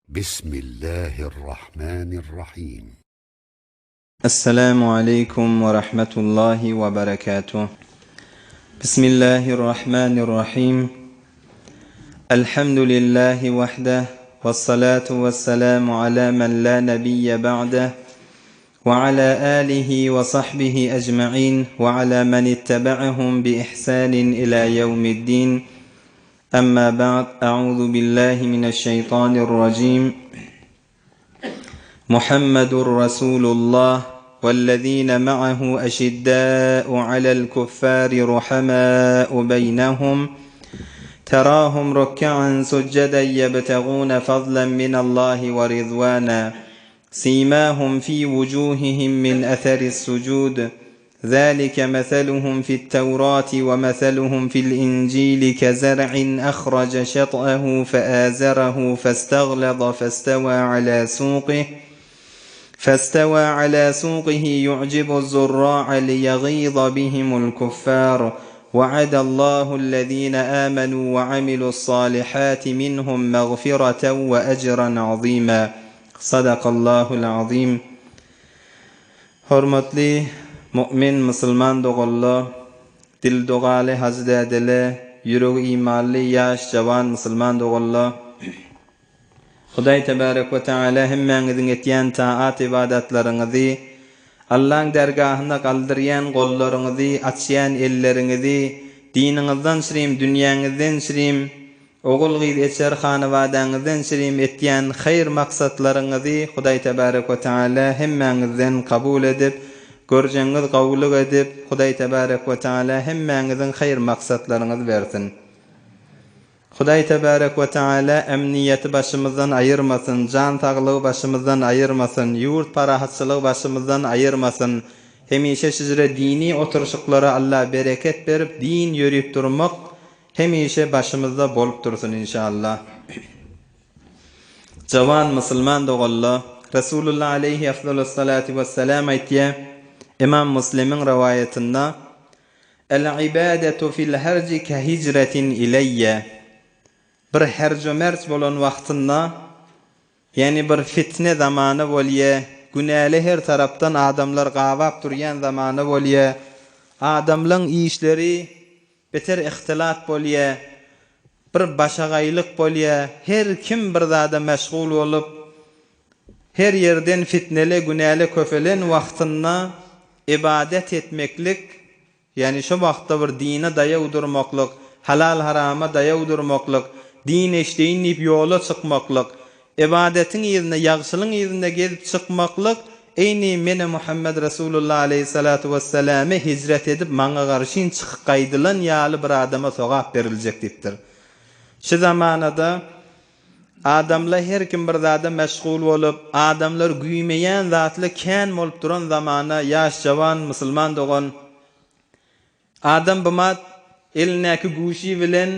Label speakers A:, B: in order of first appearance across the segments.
A: Bismillahirrahmanirrahim.
B: Esselamu aleýkum we rahmetullahi we berekatuh. Bismillahirrahmanirrahim. Elhamdülillahi wahdeh wessalatu wesselamu ala men la nebiyye ba'deh we ala alihi we sahbihi ecmaîn we ala men ittebe'ehum bi ihsanin ila yevmiddin. Emma ba'd, A'uzu billahi mineşşeýtanirrajim. Muhammedur Rasulullah wellezine ma'ahu eşiddâ'u alel kuffâri ruhamâ'u beynehum terâhum ruk'an succeden yebtegûne fadlen minallahi ve rizvâna simâhum fî vucûhihim min eseris sucûd Zalike meseluhum fi't-Tewrati ve meseluhum fil-İncili kezer'in ehrace şet'ehu fe'azerehu festaglaza festeva ala suqih festeva ala suqihi yu'cibu'z-zurra'a liyegîza bihimul-kuffar Ve'adallahu-llezîne âmenû ve amilu's-sâlihâti minhum mağfireten ve ecren azîmâ. Sadakallahul-azîm. Hormatly mu'min musulman doganlar, dili dogaly hajy dädeler, ýüregi imanly ýaş jawan musulman doganlar! Hudaý tebarek we taala hemmäňiziň etýän taat ybadatlaryňyzy, Allaň dergahynda galdyrýan gollaryňyzy, açýan elleriňizi, diniňizden çyrim, dünýäňizden çyrim, Ogul-gyz eçer hanabadaňyzdan şirim etýän haýyr maksatlaryňyzy Hudaý Tebarek we Teala hemmäňizden kabul edip, görjeňiz gowulyk edip, Hudaý Tebarek we Teala hemmäňiziň haýyr maksatlaryňyzy bersin. Hudaý Tebarek we Teala emniýeti başymyzdan aýyrmasyn, jan saglygy başymyzdan aýyrmasyn, ýurt parahatçylygy başymyzdan aýyrmasyn. Hemişe şijre dini oturyşyklara Alla bereket berip din ýörüp durmak Hemişe başymyzda bolup dursun inşallah. Jawan musulman doganlar, Resulullah aleýhi afdalus salatu wessalam aýtýar, Imam Muslimiň rowaýatynda, El ibadetu fil herji ke hijretin ileýye. Bir herj-u-merj bolan wagtynda, ýagny bir fitne zamany bolýa, günäli her tarapdan adamlar gabap durýan zamany bolýa, adamlaň işleri Beter ihtilat bolýa, bir başagaýlyk bolýa, her kim bir zada meşgul bolup, her ýerden fitnele, günäle köpelen wagtynda ybadat etmeklik, ýagny şo wagtda bir dine daýaw durmaklyk, halal-harama daýaw durmaklyk, din eşdeýin diýip ýola çykmaklyk, Ybadatyň yzynda, ýagşylygyň yzynda gezip çykmaklyk, eýni mene Muhammed Resulullah aleýhissalatu wesselame hijret edip maňa garşyn çykyp gaýdylan ýaly bir adama sogap beriljek diýipdir. Şu zamanada adamla her kim bir zada meşgul bolup, adamlar güýmeýän zatly kän bolup duran zamana ýaş jawan musulman dogan adam bimat elindäki güýşi bilen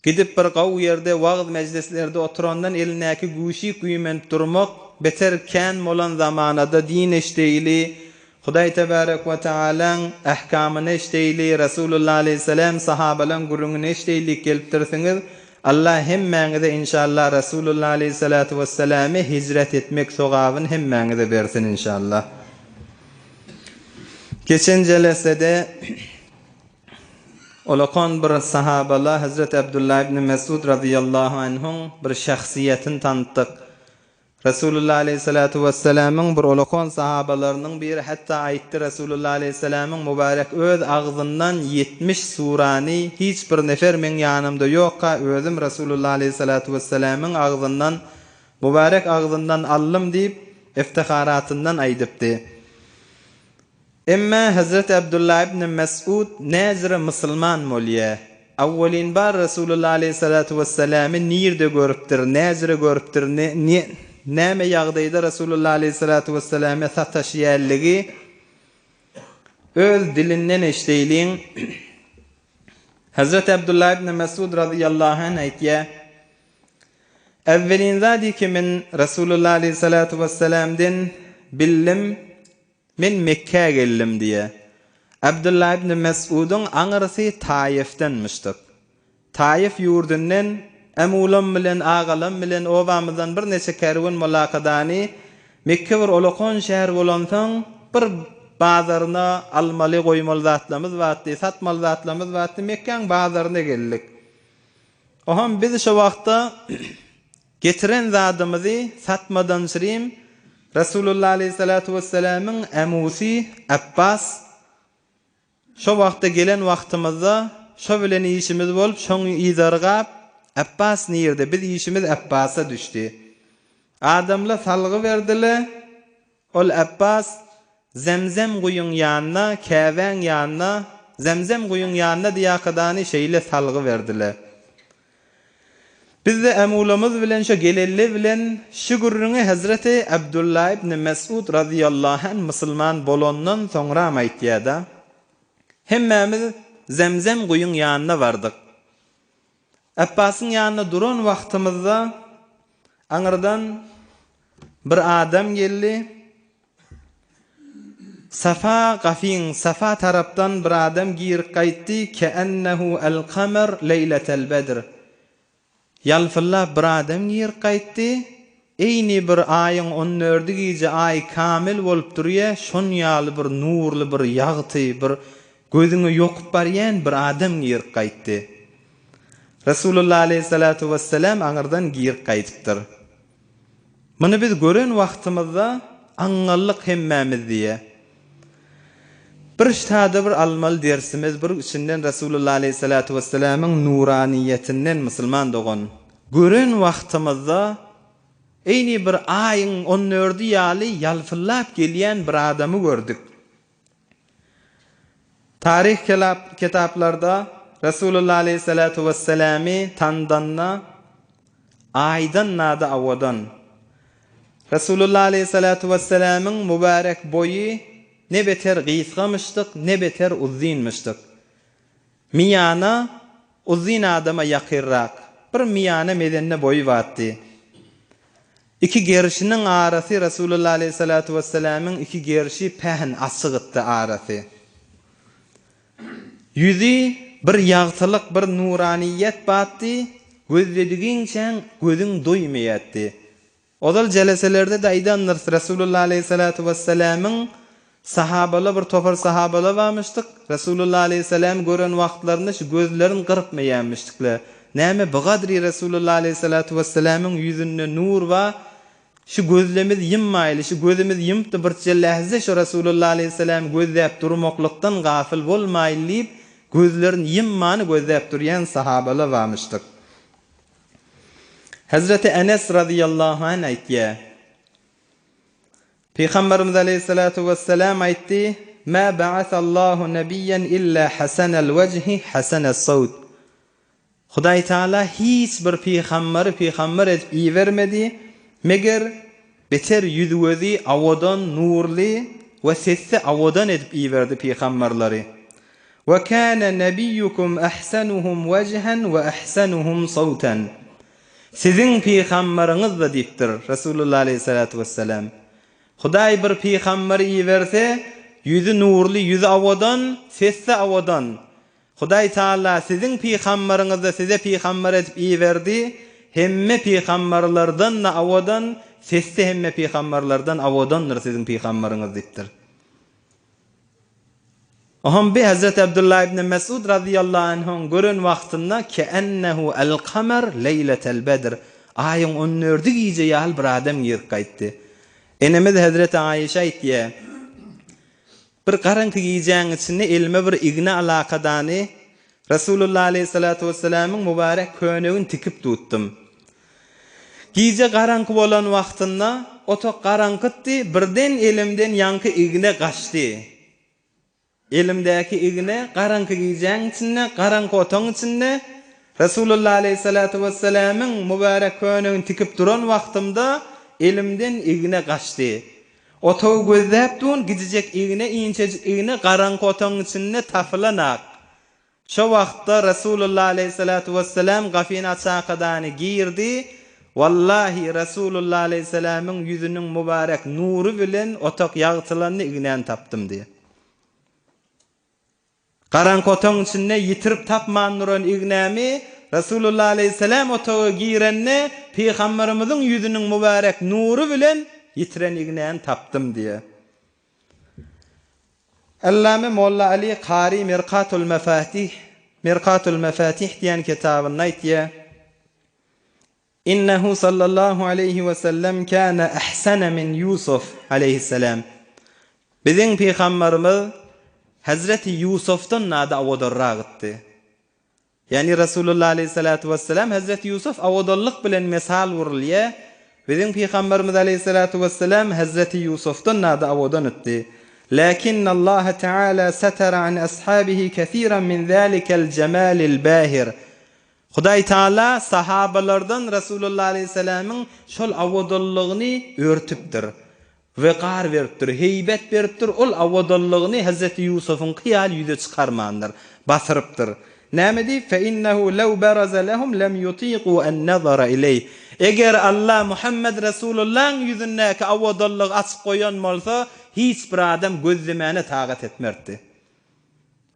B: Gidip bir gowy ýerde wagyz mejlislerde oturandan elindäki güýşi güýmenip durmak beter kän bolan zamanada din eşdeýli, Hudaý tebarek we tealaň ähkamyny eşdeýli, Resulullah aleýhissalam sahabalaň gürrüňini eşdeýli diýip gelipdirsiňiz. Allah hemmäňize inşallah Resulullah aleýhissalatu wessalame hijret etmek sogabyny hemmäňize bersin inşallah. Geçen jelesede Olakan bir sahabala Hezreti Abdullah ibn Mesud razyýallahu anhuň bir şahsyýetini tanytdyk. Resulullah aleýhissalatu wessalamyň bir olakan sahabalarynyň biri hatda aýtdy Resulullah aleýhissalamyň mübarek öz agzyndan 70 surany hiç bir nefer meň ýanymda ýokka özüm Resulullah aleýhissalatu wessalamyň agzyndan mübarek agzyndan aldym diýip iftiharatyndan aýdypdy. Emma Hezreti Abdullah ibn Mes'ud näzire musulman bolýa. Awwelin bar Resulullah aleýhissalatu wesselamy nirde görüpdir, näzire görüpdir, ne, näme ýagdaýda Resulullah aleýhissalatu wesselame sataşýanlygy öz dilinden eşdeýliň. Hezreti Abdullah ibn Mes'ud razyýallahu anh aýtýa, Awwelin zady ki men Resulullah aleýhissalatu wesselamden bildim, Men Mekgä geldim diýýär. Abdylla ibn Mes'udyň aňyrsy Taýefdenmişdik. Taýef ýurdundan. Ämulam bilen, agalam bilen obamyzdan birneçe kerwen molakadany Mekge bir olakan şäher bolansoň, bir bazaryna almaly, goýmaly zatlarymyz bardy, satmaly zatlarymyz bardy, Mekgäň bazaryna geldik. Oham biz şo wagtda getiren zadymyzy satmadan çyrim Resulullah aleýhissalatu wessalamyň ämusy Apbas Şo wagtda gelen wagtymyzda şo bilen işimiz bolup şoň yzargap Apbas nirde biz işimiz Apbasa düşdi. Adamla salgy berdile ol Apbas Zemzem guýyň ýanna Käbäň ýanna Zemzem guýyň ýanna diýakadany şeýle salgy berdile. Biz-de ämulamyz bilen şo gelelli bilen şu gürrüňi hezreti Abdulla ibn Mesud razyýallahu anh musulman bolandan soňram aýtýada. Hemmämiz Zemzem guýyň ýanyna bardyk. Apbasyň ýanynda duran wagtymyzda aňyrdan bir adam geldi. Safa gafyň Safa tarapdan bir adam girip gaýtdy, ke'ennehu el-kamer leýletel bedr. Ýalpyldap bir adam girip gaýtdy, eýni bir aýyň on dördi gije aý kamil bolup durýa, şon ýaly bir nurly bir ýagty bir gözüňe ýokup barýan bir adam girip gaýtdy. Resulullah aleýhissalatu wessalam aňyrdan girip gaýdypdyr. Muny biz gören wagtymyzda aňňallyk hemmämiz diýe. Bir ştada bir almaly dersimiz bir içinden Resulullah aleýhissalatu wessalamyň nuraniýetinden musulman dogan gören wagtymyzda eýni bir aýyň on dördi ýaly ýalpyllap gelýän bir adamy gördük. Taryh kitaplarda Resulullah aleýhissalatu wesselamy tandanda aýdan nada awadan. Resulullah aleýhissalatu wesselamyň mübärek boýy ne beter gysgamyşdyk, ne beter uzynmyşdyk. Miýana uzyn adama ýakynrak, bir miýana mezende boýy batdy. Iki gerşiniň arasy Resulullah aleýhissalatu wessalamyň iki gerşi pähn açygytdy arasy. Ýüzi bir ýagtylyk bir nuraniýet batdy, gözledigiňçäň gözüň doýmaýatdy. Ozal jeleselerde-de aýdandyrys, Resulullah aleýhissalatu wessalamyň sahabala bir topar sahabala barmyşdyk, Resulullah aleýhissalamy gören wagtlarynda şu gözlerin gyrpmaýanmyşdyklar. Näme bigadry Resulullah aleýhissalatu wessalamyň ýüzünde nur bar, şu gözlemiz ýymmaýly, şu gözümiz ýympdy birçe lähze şu Resulullah aleýhissalamy gözläp durmaklykdan gafyl bolmaýly diýip, gözlerin ýymmany gözläp durýan sahabala barmyşdyk. Hezreti Enes razyýallahu anh aýtýar, Pygamberimiz aleýhissalatu wessalam aýtdy, Mä ba'asallahu nebiyyen illa hasanal wejhi hasanas sawt. Hudaý Taala hiç bir pygamberi pygamber edip ibermedi, meger beter ýüz-gözi awadan, nurly we sesi awadan edip iberdi pygamberleri. We kâne nebiyyukum ahsenuhum wejhen we ahsenuhum sawten. Siziň pygambaryňyz-da diýipdir Resulullah aleýhissalatu wessalam. Hudaý bir pygambary iberse, ýüzi nurly, ýüzi awadan, sesi awadan. Hudaý Taala siziň pygambaryňyzy size pygambar edip iberdi, hemme pygambarlardan-da awadan, sesi hemme pygambarlardan awadandyr siziň pygambaryňyz diýipdir. Ohm bi Hezreti Abdullah ibn Mesud razyýallahu anhuň gören wagtynda ke'ennehu el-kamer leýletel bedr, aýyň on dördi gije ýaly bir adam girip gaýtdy. Enemiz Hezreti Aişe aýtýar, Bir garaňky gijäň içinde elime bir igne alakadany Resulullah aleýhissalatu wessalamyň mübärek könegini tikip tutdum. Gije garaňky bolan wagtynda otag garaňkytdy, birden elimden ýaňky igne gaçdy. Elimdäki igne garaňky gijäň içinde, garaňky otagyň içinde Resulullah aleýhissalatu wessalamyň mübärek könegini tikip duran wagtymda elimden igne gaçdy. Otagy gözläp dun, gijijek igne, inçejik igne garaňky otagyň içinde tapylanak. Şo wagtda Resulullah aleýhissalatu wessalam gafyny açakadany girdi, Wallahi, Resulullah aleýhissalamyň ýüzüniň mübarek nury bilen otag ýagtylandy, ignäni tapdym diýýär. Garaňky otagyň içinde ýitirip tapman duran ignämi. Resulullah aleýhissalam otaga girende, Pygamberimiziň ýüzüniň mübärek nury bilen ýitiren ignäni tapdym diýýär. Allame Molla Ali Kary Mirkatul Mefatih, Mirkatul Mefatih diýen kitabynda aýtýar, Innehu sallallahu aleýhi we sellem kâne ahsene min Ýusuf aleýhisselam. Biziň pygamberimiz Hezreti Ýusufdan nada owadanragytdy. Ýagny Resulullah aleýhissalatu wesselam Hezreti Ýusuf owadanlyk bilen mesal urulýar. Biziň pygamberimiz aleýhissalatu wesselam Hezreti Ýusufdan nada owadan etdi. Läkinnallaha teala setera an ashabihi kesiran min zalikel jemalil bahir. Hudaý Taala sahabalardan Resulullah aleýhissalamyň şol owadanlygyny örtüpdir we gar beripdir, heýbet beripdir, ol owadanlygyny Hezreti Ýusubyňky ýaly ýüze çykarmandyr, basyrypdyr. Näme diýip, Fe-innehu lew beraze lehum lem yutiku en-nazara ileýh. Eger Allah Muhammed Resulullahyň ýüzündäki owadanlygy açyp goýan bolsa, hiç bir adam gözlemäne tagat etmerdi.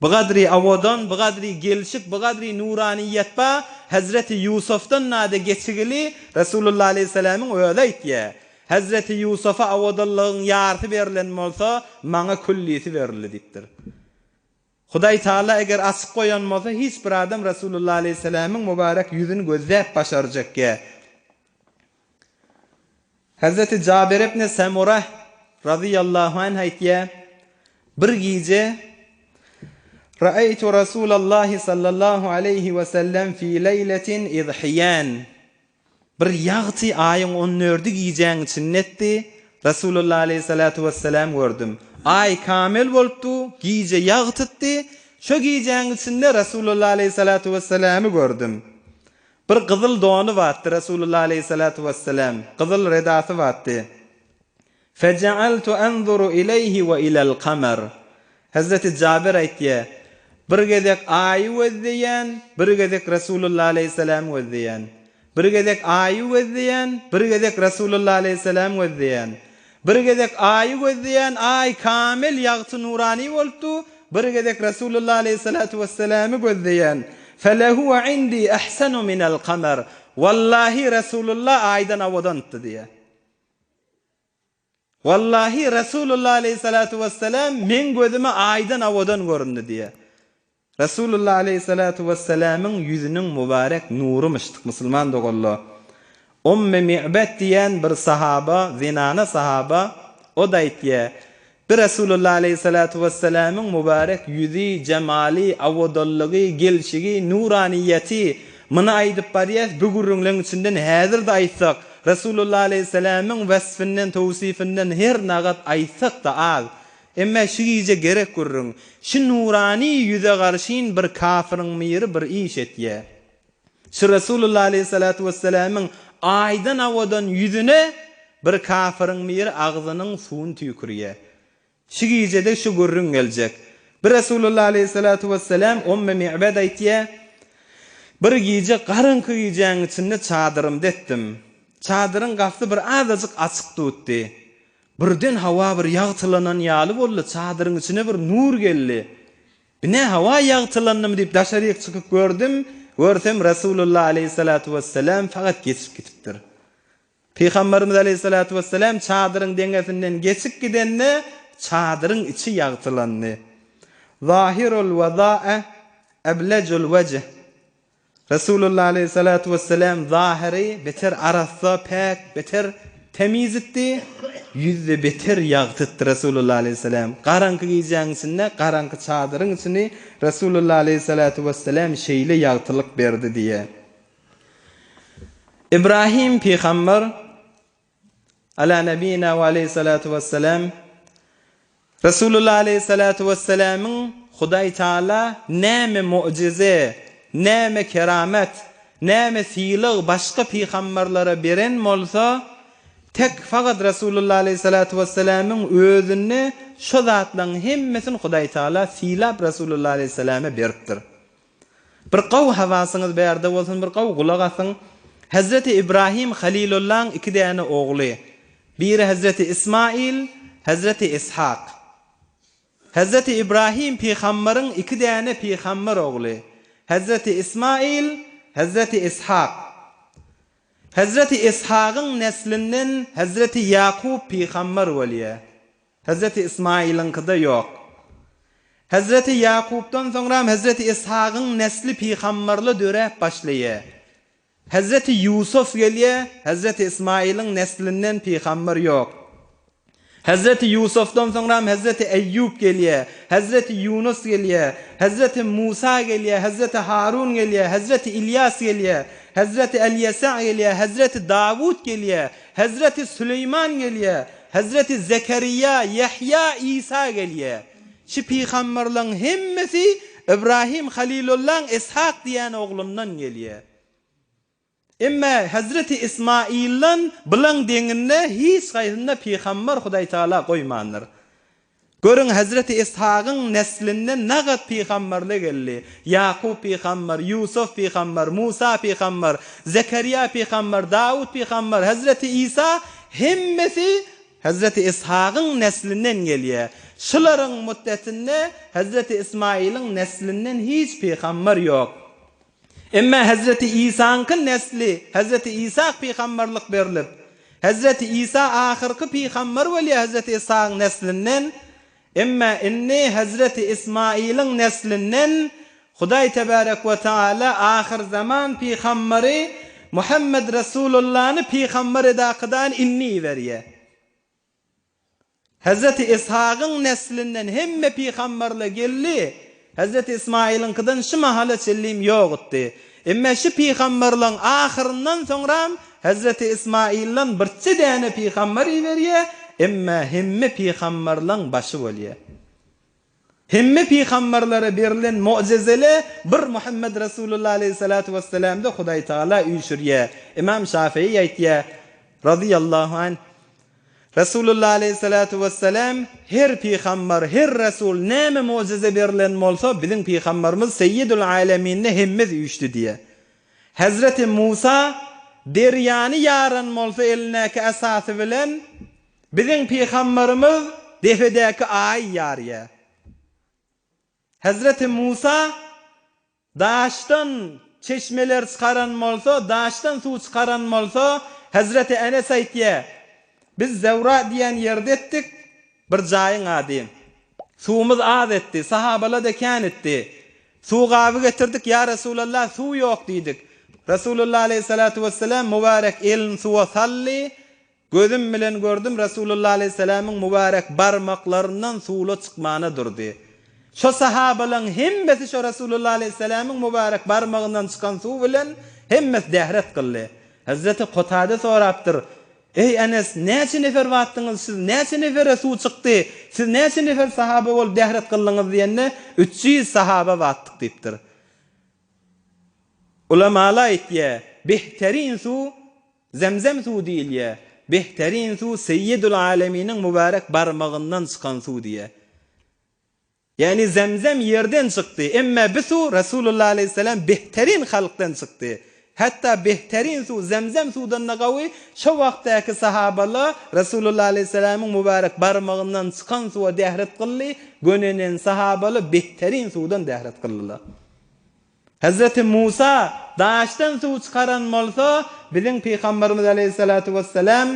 B: Bu gadry owadan, bu gadry gelşik, bu gadry nuraniýet ba, Hezreti Ýusufdan nade geçigili, Resulullah aleýhissalamyň özi aýtýar, Hezreti Ýusufa owadanlygyň ýarsy berlen bolsa, maňa küllisi berildi diýipdir. Hudaý Taala eger açyk goýan bolsa, hiç bir adam Resulullah aleýhissalamyň mübarek ýüzüni gözläp başarjakýa. Hezreti Jabir ibn Semurah razyýallahu anh aýtýar, Bir gije Ra'aýtu Rasulallahi sallallahu aleýhi we sellem fi leýletin izhiýan Bir ýagty aýyň on dördi gijäň içinde etdi, Resulullah aleýhissalatu wesselam gördüm. Aý kamel bolupdy, gije ýagtytdy, şo gijäň içinde Resulullah aleýhissalatu wesselamy gördüm. Bir gyzyl dony batdy Resulullah aleýhissalatu wesselam, gyzyl redasy batdy. Fejealtu enzuru ileýhi we ilel kamer. Hezreti Jabir aýtýar, Bir gezek Aýy gözleýän, bir gezek Resulullah aleýhissalamy gözleýän. Bir gezek Aýy gözleýän, bir gezek Resulullah aleýhissalamy gözleýän. Bir gezek Aýy gözleýän, Aý kamil ýagty nurany bolupdy, bir gezek Resulullah aleýhissalatu wesselamy gözleýän. Felehuwe indi ehsenu minel kamer. Wallahi Resulullah Aýdan owadandy diýýär. Wallahi Resulullah aleýhissalatu wesselam meň gözüme Aýdan owadan göründi diýýär. Resulullah aleýhissalatu wessalamyň ýüzüniň mübarek nurumyşdyk musulman doganlar. Ummi Mi'bet diýen bir sahaba, zenana sahaba, o-da aýtýar, Bir Resulullah aleýhissalatu wessalamyň mübarek ýüzi, jemaly, owadanlygy, gelşigi, nuraniýeti, muny aýdyp barýas, bu gürrüňleň içinden häzir-de aýtsak, Resulullah aleýhissalamyň wasfynden, towsifinden her nagat aýtsak-da az. Emme şu gije gerek gürrüň. Şu nurany ýüze garşyn bir kafyryň biri bir iş etýä. Şu Resulullah aleýhissalatu wessalamyň aýdan awadan ýüzüne bir kafyryň biri agzynyň suwuny tüýkürýä. Şu gijede şu gürrüň geljek. Bir Resulullah aleýhissalatu wessalam Ummi Mi'bed aýtýa, Bir gije garaňky gijäň içinde çadyrymda etdim. Çadyryň gapysy bir azajyk açyk dutdy. Birden hawa bir ýagtylanan ýaly boldy, çadyryň içine bir nur geldi. Bine, hawa ýagtylandymy diýip daşaryk çykyp gördüm, görsem Resulullah aleýhissalatu wessalam fakat geçip gitipdir. Pygamberimiz aleýhissalatu wessalam çadyryň deňesinden geçip gidende çadyryň içi ýagtylandy. Zahirul wezae eblecul wejh. Resulullah aleýhissalatu wessalam zahyry beter arassa, päk, beter temizitdi, ýüzi beter ýagtytdy Resulullah aleýhissalam. Garaňky gijäň içinde, garaňky çadyryň içini Resulullah aleýhissalatu wessalam şeýle ýagtylyk berdi diýýär. Ibrahim pygamber Ala nebina we aleýhissalatu wessalam Resulullah aleýhissalatu wessalamyň Hudaý Taala näme mu'jize, näme keramet, näme sylag başga pygamberlere beren bolsa, tek fakat Resulullah aleýhissalatu wessalamyň özünde şo zatlaryň hemmesini Hudaý Taala sylap Resulullah aleýhissalama beripdir. Bir gowy hawasyňyz bärde bolsun, bir gowy gulak asyň. Hezreti Ibrahim Halilullaň iki däne ogly. Biri Hezreti Ismail, Hezreti Ishak. Hezreti Ibrahim pygambaryň iki däne pygambar ogly. Hezreti Ismail, Hezreti Ishak. Hezreti Ishagyň neslinden Hezreti Ýakup pygamber bolýar. Hezreti Ismaýylyňkyda ýok. Hezreti Ýakupdan soňram Hezreti Ishagyň nesli pygamberli döräp başlaýar. Hezreti Ýusuf gelýär, Hezreti Ismaýylyň neslinden pygamber ýok. Hezreti Ýusufdan soňram Hezreti Eýýup gelýär, Hezreti Ýunus gelýär, Hezreti Musa gelýär, Hezreti Harun gelýär, Hezreti Ilýas gelýär, Hezreti Elýesa gelýär, Hezreti Dawut gelýär, Hezreti Süleýman gelýär, Hezreti Zekeriýa, Ýahýa, Isa gelýär. Şu pygamberleň hemmesi Ybrahym Halilullaň Ishak diýen oglundan gelýär. Emma Hezreti Ismaildan bulaň deňinde hiç haýsynda pygamber Hudaýtagala goýmandyr. Görüň Hezreti Ishagyň neslinden nagat pygamberler geldi. Ýakup pygamber, Ýusuf pygamber, Musa pygamber, Zekeriýa pygamber, Dawut pygamber, Hezreti Isa hemmesi Hezreti Ishagyň neslinden gelýär. Şularyň mutdetinde Hezreti Ismailiň neslinden hiç pygamber ýok. Emma Hezreti Isaňky nesli, Hezreti Isa pygamberlik berlip, Hezreti Isa ahyrky pygamber bolýar Hezreti Ishagyň neslinden, emma indi Hezreti Ismailiň neslinden Hudaý tebarek we taala ahyrzaman pygamberi Muhammed Resulullany pygamber edakydan indi iberýär. Hezreti Ishagyň neslinden hemme pygamberler geldi, Hezreti Ismaýylyňkydan şu mahala çenlim ýokdy. Emme şu pygamberleň ahyryndan soňram Hezreti Ismaýyldan birçe däne pygamber iberýär, emme hemme pygamberleň başy bolýar. Hemme pygamberlere berlen mu'jizele bir Muhammed Resulullah aleýhissalatu wessalamda Hudaý Tagala üýşürýär. Ymam Şafii aýtýar, razyýallahu anh, Resulullah aleýhissalatu wessalam her pygamber, her resul näme mu'jize berlen bolsa, biziň pygamberimiz Seýýidul Aleminde hemmesi üýşdi diýýär. Hezreti Musa derýany ýaran bolsa elindäki esasy bilen, Biziň pygamberimiz depedäki aýy ýarýar. Hezreti Musa daşdan çeşmeler çykaran bolsa, daşdan suw çykaran bolsa, Hezreti Enes aýtýar, Biz Zewra diýen ýerde etdik, bir jaýyň ady. Suwumyz az etdi, sahabalar-da kän etdi. Suw gaby getirdik, Ýa Resulallah, suw ýok diýdik. Resulullah aleýhissalatu wessalam mübärek elini suwa saldy, Gözüm bilen gördüm, Resulullah aleýhissalamyň mübärek barmaklaryndan suwla çykmana durdy. Şo sahabalaň hemmesi şo Resulullah aleýhissalamyň mübärek barmagyndan çykan suw bilen hemmesi dähret kyldy. Hezreti Kotade sorapdyr, Eý, Enes, näçe nefer batdyňyz siz, näçe nefere suw çykdy, siz näçe nefer sahaba bolup dähret kyldyňyz diýende, 300 sahaba batdyk diýipdir. Ulamalar aýtýar, Behterin suw Zemzem suwy diýilýär. Behterin suw Seýýidul Aleminiň mübärek barmagyndan çykan suw diýýär. Ýagny Zemzem ýerden çykdy. Emme bi suw Resulullah aleýhissalam behterin halkdan çykdy. Hatda behterin suw Zemzem suwdan-da gawy, şo wagtdaky sahabalar Resulullah aleýhissalamyň mübärek barmagyndan çykan suwa dähret kyldy, gönenen sahabalar behterin suwdan dähret kyldylar. Hezreti Musa daşdan suw çykaran bolsa, biziň Pygamberimiz aleýhissalatu wessalam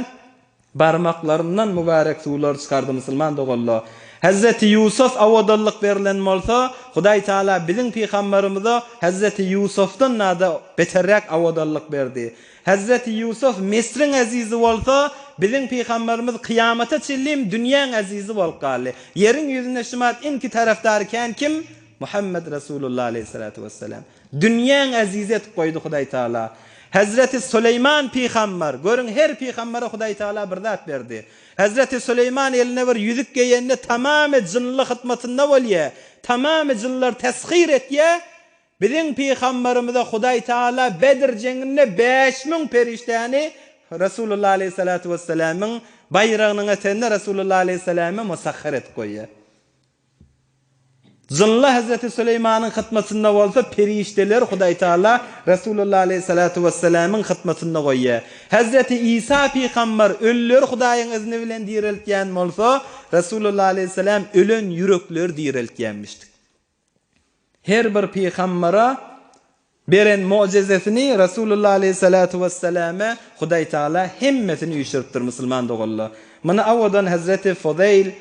B: barmaklaryndan mübärek suwlar çykardy musulman doganlar. Hezreti Ýusuf owadanlyk berlen bolsa, Hudaý Taala biziň Pygamberimize Hezreti Ýusufdan nada beterräk owadanlyk berdi. Hezreti Ýusuf Misriň ezizi bolsa, biziň Pygamberimiz kyýamata çenlim dünýäň ezizi bolup galdy. Ýeriň ýüzünde şumat inki tarapdary kän kim? Muhammed Resulullah aleýhissalatu wessalam. Dünýäň ezizi etip goýdy Hudaý Taala. Hezreti Süleýman pygamber, görüň her pygambere Hudaý Taala bir zat berdi. Hezreti Süleýman eline bir ýüzük geýende tamamy jynly hytmatynda bolýa, tamamy jynlar teshyr etýä. Biziň pygamberimize Hudaý Taala Bedr jeňinde 5000 perişdäni Resulullah aleýhissalatu wessalamyň baýragynyň eteginde Resulullah aleýhissalama musahhar edip goýýar. Jynly Hezreti Süleýmanyň hytmatynda bolsa perişdeleri Hudaýtagala Resulullah aleýhissalatu wessalamyň hytmatynda goýýar. Hezreti Isa pygamber ölüleri Hudaýyň izni bilen direltýän bolsa, Resulullah aleýhissalam ölen ýürekleri direltýänmişdik. Her bir pygambere. Beren mu'jizesini Resulullah aleýhissalatu wesselame Hudaý Taala hemmesini üýşüripdir musulman doganlar. Muny awadan Hezreti Fuzeýl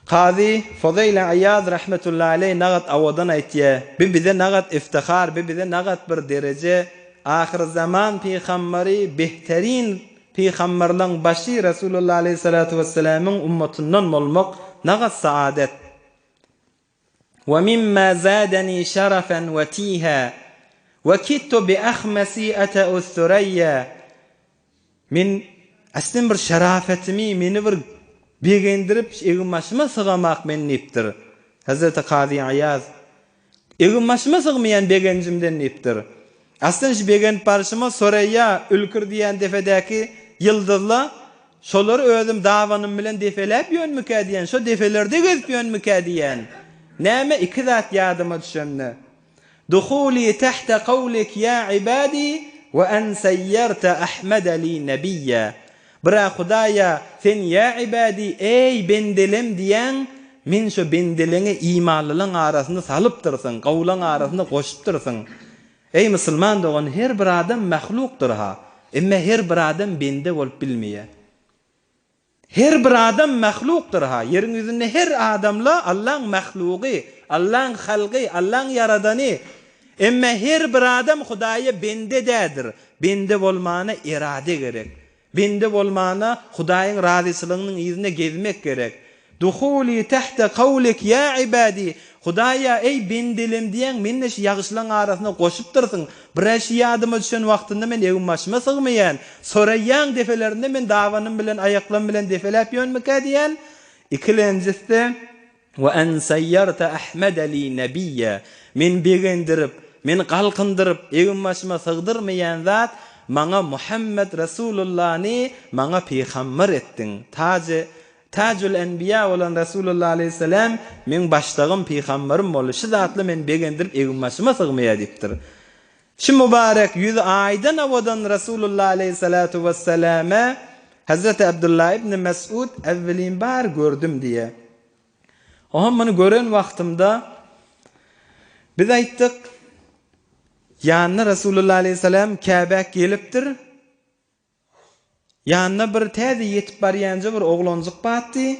B: Kazy Fuzeýl Aýaz rahmetullahi aleý nagat awadan aýtýa, bi bize nagat iftihar, bi bize nagat bir dereje, ahyrzaman pygambary behterin pygamberleň başy Resulullah aleýhissalatu wesselamyň ummatyndan bolmak nagat saadet. Wa mimma zadani şarafen we tiha, we kittu bi ahmasi ata'u thurayya. Men aslyn bir şerafetimi, meni bir begendirip, egin-başyma sygamak men diýipdir. Hezreti Kazy Aýaz, Egin-başyma sygmaýan begenjimden diýipdir. Aslyn şu begenip barşyma Soreýýa, Ülkür diýen depedäki ýyldyzla, şolary özüm dabanym bilen depeläp ýönmükä diýen, şo depelerde gezip ýönmükä diýen. Näme iki zat ýadyma düşende. Duhuli tahta kawlik ýa ibadi we en seýýerte Ahmede li nebiyya. Bira Hudaýa, sen ýa ibadi, eý, bendelem diýýäň, men şo bendeleňi imanlylaň arasynda salypdyrsyň, gowulaň arasynda goşupdyrsyň. Eý, musulman dogan, her bir adam mahlukdyr-ha, emme her bir adam bende bolup bilmeýär. Her bir adam mahlukdyr-ha, ýeriň ýüzünde her adam-la Allaň mahlugy, Allaň halgy, Allaň ýaradany. Emme her bir adam Hudaýa bende dädir. Bende bolmana erade gerek. Bende bolmana Hudaýyň razyçylygynyň yzynda gezmek gerek. Duhuli tahta kawlik ýa ibadi, Hudaýa, eý, bendelem diýýäň, meni-de şu ýagyşlaň arasyna goşupdyrsyň. Bir-ä şu ýadyma düşen wagtynda men egin-başyma sygmaýan, soraýýaň depelerinde men dabanym bilen, aýaklarym bilen depeläp ýönmükä diýýän. Ikilenjisi-de, Wa en saýýarta Ahmede li nebiyýa, Meni begendirip, meni galkyndyryp, egin-başyma sygdyrmaýan zat, maňa Muhammet Resulullany maňa pygamber etdiň. Taje, Tajul Enbiýa bolan Resulullah aleýhissalam meň başlygym, pygamberim boldy. Şu zatlar meni begendirip, egin-başyma sygmaýar diýipdir. Şu mübarek ýüzi aýdan owadan Resulullah aleýhissalatu wessalama Hezreti Abdullah ibn Mesud äwwelin bar gördüm diýýär. Oňam muny gören wagtymda biz aýtdyk, ýanyna Resulullah aleýhissalam Käbä gelipdir. Ýanynda bir täze ýetip barýanja bir oglanjyk batdy,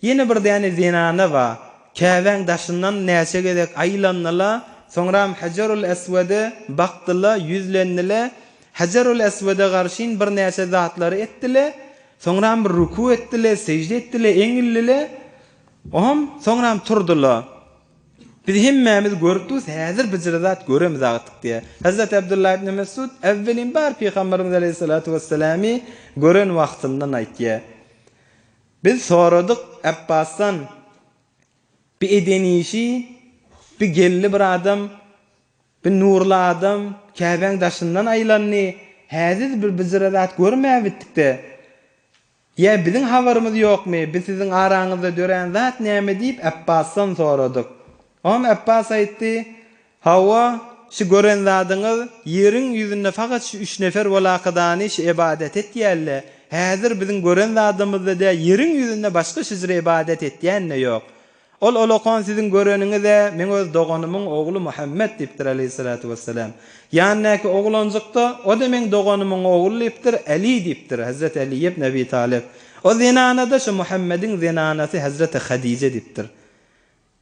B: ýene bir däne zenana ba. Käbäň daşyndan näçe gezek aýlandyla, soňram Hajarul Eswede bakdyla, ýüzlendile, Hajarul Eswede garşyn birnäçe zatlary etdile, soňram bir ruku etdile, sejde etdile, eňildile, oňam soňram turdyla. Biz hemmämiz görüp durus, häzir bijire zat göremiz agtyk diýýär. Hezreti Abdullah ibn Mesud äwwelin bar Pygamberimiz aleýhissalatu wesselamy gören wagtyndan aýtýar. Biz soradyk Abbasdan, Bi eden işi, bi geldi bir adam, bi nurly adam Käbäň daşyndan aýlandy, häzir bir bijire zat görmäbitdik-de. Ýa biziň habarymyz ýokmy, bi siziň araňyzda dörän zat näme diýip Apbasdan soradyk. Oňam Apbas aýtdy, Hawa, şi gören zadyňyz, ýeriň ýüzünde fakat şi üç nefer bolakydany şi ybadat etýärle, häzir biziň gören zadymyzda dä ýeriň ýüzünde başga şijre ybadat etýän-de ýok. Ol olakan siziň göreniňiz-ä meň öz doganymyň ogly Muhammet diýipdir aleýhissalatu wessalam. Ýanyndaky oglanjyk-da, o-da meň doganymyň ogly diýipdir, Äli diýipdir, Hezreti Äli ibn Ebi Talyp. O zenana-da şu Muhammediň zenanasy Hezreti Hadije diýipdir.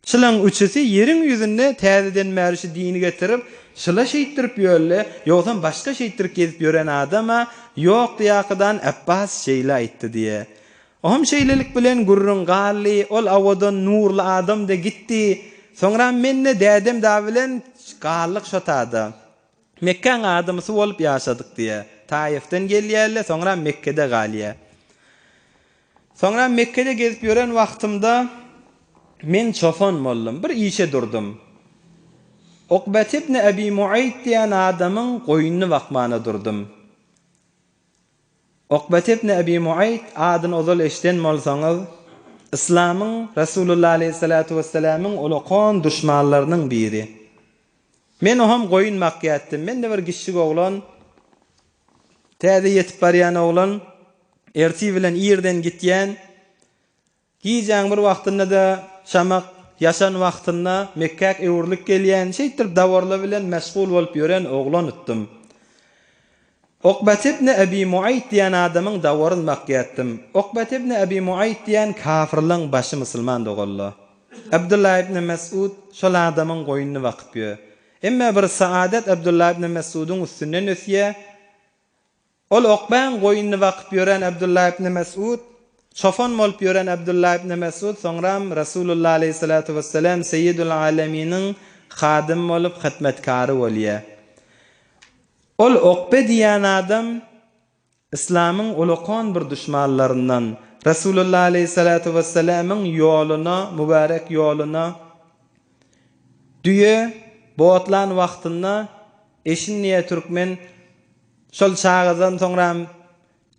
B: Şulaň üçüsi ýeriň ýüzünde täzeden bäri şu dini getirip, şula şeýtdirip ýörle, ýogsam başga şeýtdirip gezip ýören adam-a ýokdy ýakydan Apbas şeýle aýtdy diýe. Oňam şeýlelik bilen gürrüň galdy, ol owadan nurly adam-da gitdi. Soňram men-de dädem dagy bilen galdyk şo tada. Mekgäň adamysy bolup ýaşadyk diýýär. Taýyfdan gelýärler, soňram Mekgede galýar. Soňram Mekgede gezip ýören wagtymda men çopan boldum, bir işe durdum. Ukbet ibn Ebi Muaýt diýen adamyň goýnuny bakmana durdum. Ukbet ibn Ebi Muaýt adyny ozal eşiden bolsaňyz, yslamyň, Resulullah aleýhissalatu wessalamyň ulakan duşmanlarynyň biri. Men oham goýun bakýatdym. Men-de bir giçjik oglan, täze ýetip barýan oglan, ertir bilen irden gitýän. Gijäň bir wagtynda-da şamak. ýaşan wagtynda Mekgä öwrülip gelýän, şeýtdirip dawarlar bilen meşgul bolup ýören oglan utdum. Ukbat ibn Ebi Muaýt diýen adamyň dawaryn bakýatdym. Ukbat ibn Ebi Muaýt diýen kafyrlaň başy musulman doganlar. Abdullah ibn Mesud şol adamyň goýnuny bakyp ýör. Emme bir saadat Abdullah ibn Mesudyň üstünden ösýär. Ol Ukbaň goýnuny bakyp ýören Abdullah ibn Mesud, çopan bolup ýören Abdullah ibn Mesud soňram Resulullah aleýhissalatu wessalam Seýýidul Aleminiň hadymy bolup hytmetkary bolýar. Ol Ukbe diýen adam Yslamyň ulakan bir duşmanlaryndan, Resulullah aleýhissalatu wessalamyň ýoluna, mübärek ýoluna düýe botlan wagtynda eşin diýe türkmen şol çagadan soňram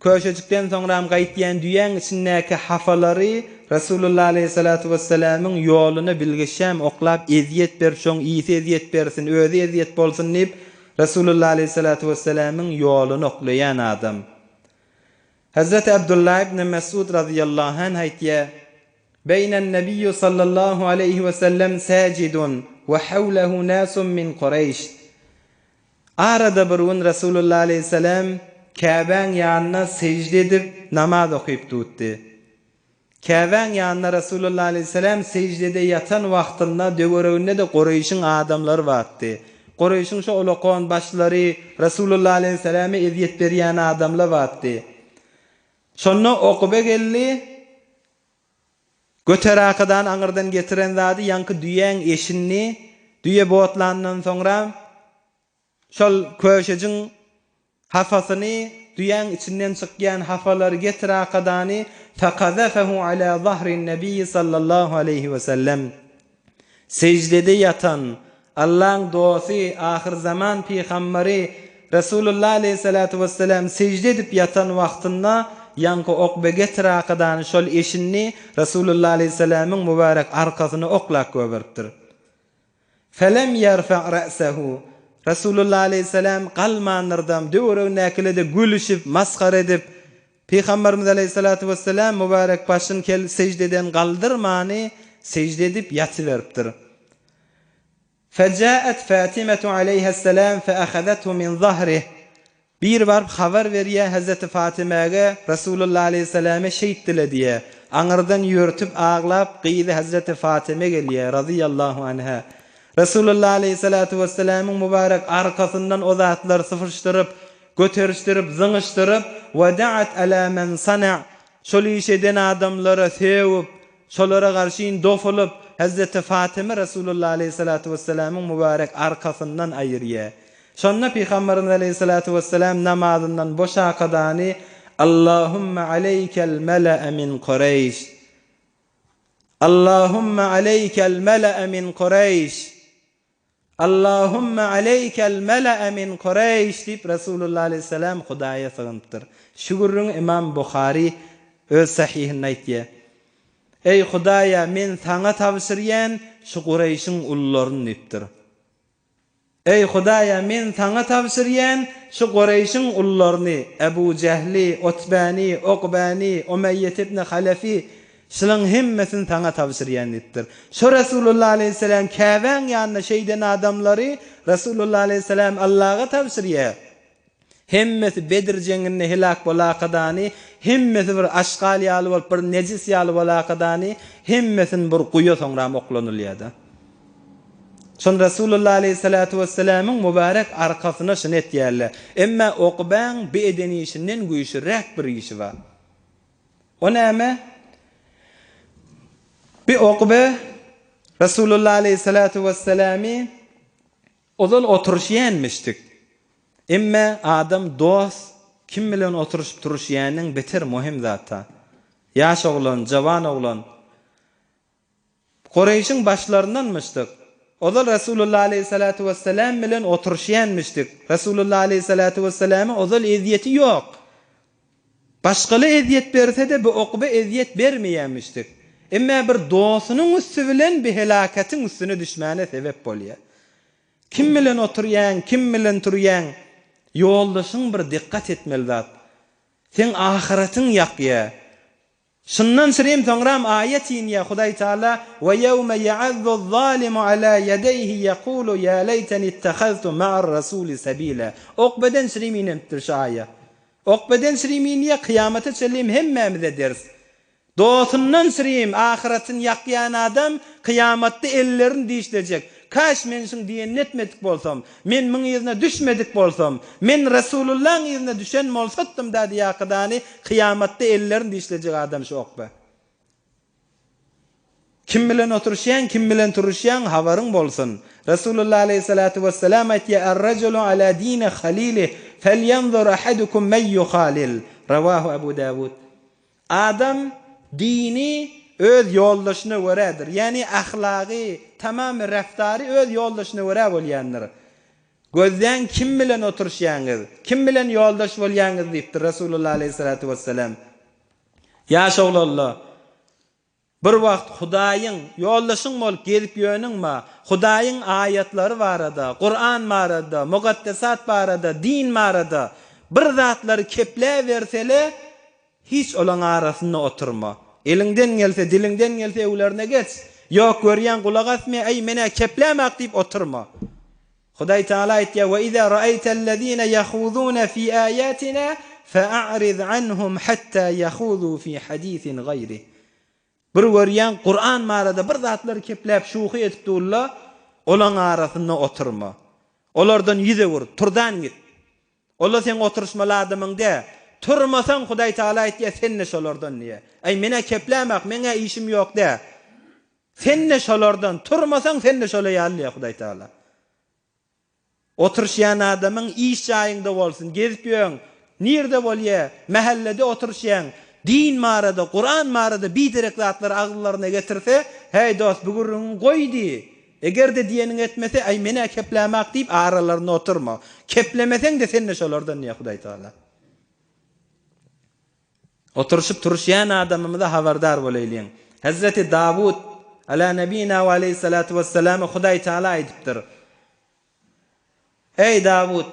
B: Köşejikden soňram gaýtýan düýäň içindäki hafalary Resulullah aleýhissalatu wessalamyň ýoluna bilgeşem oklap ezýet berip şoň ysy ezýet bersin, özi ezýet bolsun diýip Resulullah aleýhissalatu wessalamyň ýoluna oklaýan adam. Hezreti Abdullah ibn Mesud razyýallahu anh aýtýar, Beýnen-nebiyyu sallallahu aleýhi wesellem säjidun we hawlehu nasun min Kureýş. Arada bir gün Resulullah aleýhissalam Käbäň ýanynda sežde edip namaz okyp dutdy. Käbäň ýanynda Resulullah aleýhissalam seždede ýatan wagtynda döwereginde-de Kureýşiň adamlary bardy. Kureýşiň şo ulakan başlary Resulullah aleýhissalama ezýet berýän adamlar bardy. Şonda Ukbe geldi. Göterakadan aňyrdan getiren zady ýaňky düýäň eşini, düýe botlandan soňra şol köşejiň hafasyny, düýäň içinden çykýan hafalary getirakadany fekazefehu ala zahrin nebiyyi sallallahu aleýhi we sellem. Seždede ýatan, Allaň dosty, ahyrzaman pygambary Resulullah aleýhissalatu wessalam sežde edip ýatan wagtynda ýaňky Okbe getirakadany şol eşinini Resulullah aleýhissalamyň mübärek arkasyna oklap goýberipdir. Felem ýerfa ra'sehu Resulullah aleýhissalam galmandyrdam, döweregindäkilede gülüşip, masgara edip, Pygamberimiz aleýhissalatu wessalam mübärek başyny kel seždeden galdyrmany sežde edip ýatyberipdir. Feja'at Fatimetu aleýhassalam feahazethu min zahrih. Biri baryp habar berýär Hezreti Fatimäge Resulullah aleýhissalame şeýtdile diýýär. Aňyrdan ýörtüp aglap gyzy Hezreti Fatime gelýär razyýallahu anha. Resulullah aleýhissalatu wessalamyň mübärek arkasyndan o zatlary sypyşdyryp Göterişdirip, zyňyşdyryp, Wa da'at ala men sana, şol iş eden adamlara sögüp, şolara garşyn dofulyp, Hezreti Fatyma Resulullah aleýhissalatu wessalamyň mübärek arkasyndan aýyrýar. Şonda Pygamberimiz aleýhissalatu wessalam namazyndan boşakadany, Allahumma aleýkel mele'e min Kureýş. Allahumma aleýkel mele'e min Kureýş. Allahümme aleýkel mele'e min Kureýş diýip Resulullah aleýhissalam Hudaýa sygynypdyr. Şu gürrüňi Ymam Buhary öz Sahyhynda aýtýar. Eý Hudaýa men saňa tabşyrýan şu Kureýşiň ulularyny diýipdir. Eý Hudaýa men saňa tabşyrýan şu Kureýşiň ulularyny, Ebu Jehli, Utbäni, Ukbäni, Umeýýet ibn Halefi, Şulaň hemmesini saňa tabşyrýan diýipdir. Şo Resulullah aleýhissalam Käbäň ýanynda şeýden adamlary Resulullah aleýhissalam Allaga tabşyrýar. Hemmesi Bedr jeňinde heläk bolakadany, hemmesi bir aşgal ýaly bolup, bir nejis ýaly bolakadany, hemmesini bir guýa soňram oklanylýar-da. Şony Resulullah aleýhissalatu wessalamyň mübärek arkasyna şuny etýärler. Emma Ukbäň bi eden işinden güýçliräk bir işi bar. O näme? Bi Ukbe Resulullah aleýhissalatu wesselamy ozal oturyşýanmyşdyk. Emme adam dost kim bilen oturyşyp turuşýanyň beter möhüm zat-a. Ýaş oglan, jawan oglan. Kureýşiň başlaryndanmyşdyk. Ozal Resulullah aleýhissalatu wesselam bilen oturyşýanmyşdyk. Resulullah aleýhissalatu wesselama ozal ezýeti ýok. Başgaly ezýet berse-de bu Ukbe ezýet bermeýänmişdik. Emmä bir dostunyň üsti bilen bi helaketiň üstüne düşmäne sebep bolýar. Kim bilen oturýaň, kim bilen turýaň, ýoldaşyň bir dikgat etmeli zat. Seň ahyratyň ýakýar. Şundan şirim soňram aýat inýär, Hudaý Taala, Ve ýewme ýa'azzuz-zalimu ala ýedeýhi ýekulu ýa leýteni ittehaztu ma'ar-rasuli sebila. Okbeden şirim inenipdir şu aýa. Okbeden şirim inýär, kyýamata çenlim hemmämize ders. Dosundan şirim ahyratyny ýakýan adam kyýamatda ellerini dişlejek. Kaş men şuň diýenini etmedik bolsam, men muň yzyna düşmedik bolsam, men Resulullaň yzyna düşen bolsatdym da diýakydany kyýamatda ellerini dişlejek adam şu okbe. Kim bilen oturyşýaň, kim bilen turuşýaň habaryň bolsun. Resulullah aleýhissalatu wessalam aýtýar, Er-rejulu ala dini halilih, felýenzur ahadukum men ýuhalil. Rawahu Abu Dawud. Adam dini öz ýoldaşyna görädir. Ýagny ahlagy, tamamy reftary öz ýoldaşyna görä bolýandyr. Gözläň kim bilen oturyşýaňyz, kim bilen ýoldaş bolýaňyz diýipdir Resulullah aleýhissalatu wessalam. Ýaş oglanlar, bir wagt Hudaýyň ýoldaşyň bolup gezip ýörniňmi, Hudaýyň aýatlary barada, Kuran barada, mukaddesat barada, din barada bir zatlary kepläbersele, Hiç olaň arasynda oturma. Eliňden gelse, diliňden gelse öwlerine geç. Ýok, görýäň gulak asmaýar, äý, men-ä keplämak diýip oturma. Hudaý Tagala aýtýar, Ve izâ ra'eýtellezîne yehûzûne fî âyâtinâ fe'a'riz anhum hattâ yehûzû fî hadîsin gaýrih. Bir görýäň, Kuran barada bir zatlar kepläp şuhy edip durlar, olaň arasynda oturma. Olardan ýüz öwür, turdan git. Ola seň oturyşmaly adamyň dä. Turmasaň Hudaý Tagala aýtýa sende şolardan diýä. Aý menä keplämak meňä işim ýok dä. Sende şolardan turmasaň sende şola ýaly diýä Hudaý Tagala. Oturyşýan adamyň iş jaýyňda bolsun gezip ýöň nirde bolýa mähellede oturyşýaň din barada Kuran barada biderek zatlary agyzlaryna getirse häý dost bu gürrüňiňi goý diý. Eger-de diýeniňi etmese, Äý, men-ä keplämak diýip, aralarynda oturma. Keplemeseň-de, sen-de şolardan diýýär Hudaý Tagala. Oturyşyp turuşýan adamymyza habardar bolaýlyň. Hezreti Dawut, ala nebina we aleýhissalatu wesselama Hudaý Tagala aýdypdyr. Eý, Dawut!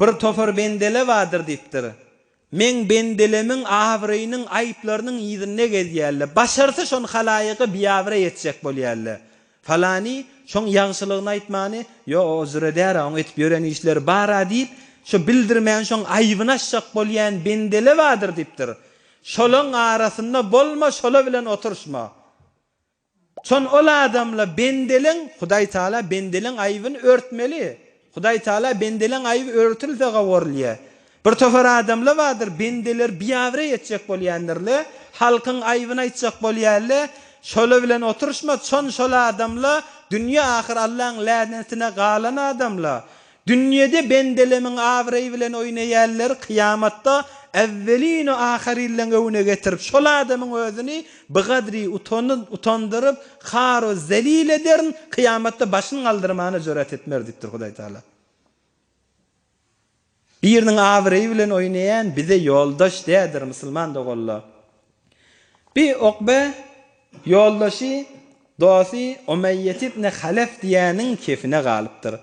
B: Bir topar bendele bardyr diýipdir. Meň bendelemiň abraýynyň, aýyplarynyň yzynda gezýärler. Başarsa şony halaýyga biabraý etjek bolýarlar. Falany, şoň ýagşylygyny aýtmany, Ýok, o jüre däl-ä, oň edip ýören işleri bar-a diýip, şo bildirmän şoň aýybyny açjak bolýan bendele bardyr diýipdir. Şolaň arasynda bolma, şola bilen oturyşma. Şon ol adamla bendeleň Hudaý Taala bendeleň aýybyny örtmeli. Hudaý Taala bendeleň aýyby örtülse gaworulýa. Bir topar adamla bardyr bendeleri biabraý etjek bolýandirle, halkyň aýybyny aýtjak bolýarle, şola bilen oturyşma, şon şol adamla dünýe ahyr Allaň länetine galan adamla. Dünýede bendelemiň abraýy bilen oýnaýanlary kyýamatda äwwelin-u-ahyrilleň öňüne getirip, şol adamyň özüni bigadry utandyryp, har-u zelil ederin, kyýamatda başyny galdyrmana jüret etmer diýipdir Hudaý Tagala. Biriniň abraýy bilen oýnaýan bize ýoldaş däldir, musulman doganlar. Bi Ukbe ýoldaşy, dosty Umeýýet ibn Halef diýýäniň kefine galypdyr.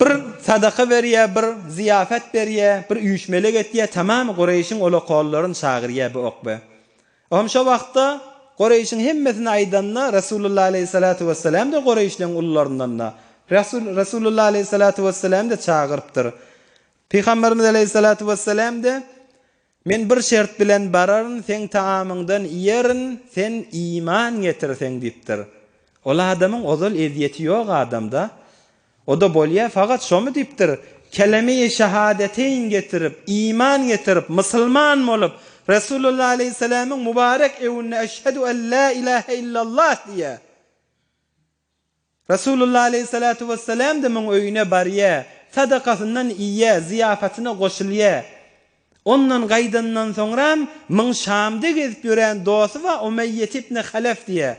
B: Bir sadaka berýär, bir zyýafat berýär, bir üýşmelek etýär, tamam Kureýşiň ulakollaryny çagyrýar bi Ukbe. Ohm şo wagtda Kureýşiň hemmesini aýdanda Resulullah aleýhissalatu wessalam-da Kureýşleň ulularyndan-da. Resulullah aleýhissalatu wessalam-da çagyrypdyr. Pygamberimiz aleýhissalatu wessalam-da Men bir şert bilen bararyn, seň taamyňdan iýerin, sen iman getirseň diýipdir. Ol adamyň ozal ezýeti ýok adamda. O-da bolýa, fakat şomy diýipdir, Keleme-i şehadeteýn getirip, iman getirip, musulman bolup, Resulullah aleýhissalamyň mübarek öwünde Eşhedü en la ilahe illallah diýýär. Resulullah aleýhissalatu wessalam-da muň öýüne barýa, sadakasyndan iýýä, zyýapatyna goşulýa. Ondan gaýdandan soňram muň Şamda gezip ýören dosty bar, Umeýýet ibn Halef diýýä.